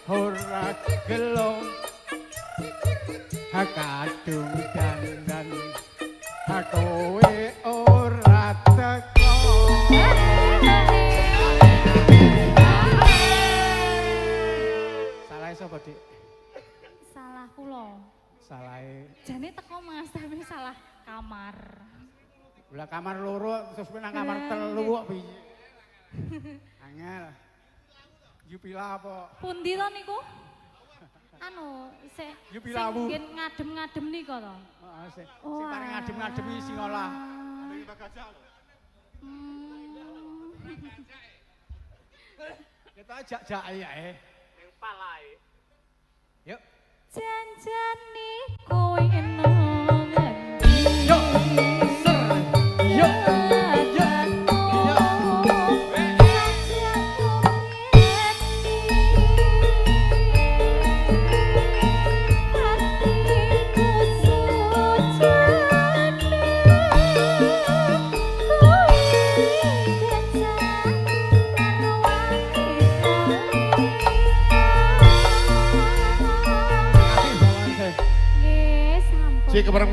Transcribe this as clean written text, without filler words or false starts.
ora gelo, kadung dandan kowe ora teko. Salah sapa, Dik? Salah kula. Salahe? Jane teko, Mas, tapi salah kamar. Lah, kamar loro terus kowe nang kamar Lah, telu nggih. kok piye? Angel. Yupila apa? Pundi to niku? Anu, sik Yupi sing Lawu. ngen ngadem-ngadem nika to. Heeh, sing sing paling ngadem-ngadem iki sing olah. Kita jak-jak ya eh. Ning palae. Yuk. Janjane kowe nang ngendi? Yuk. Ser. Yuk. Yuk. Yuk. Kasih bawahan saya. Nggih, sampun. Cik kepareng.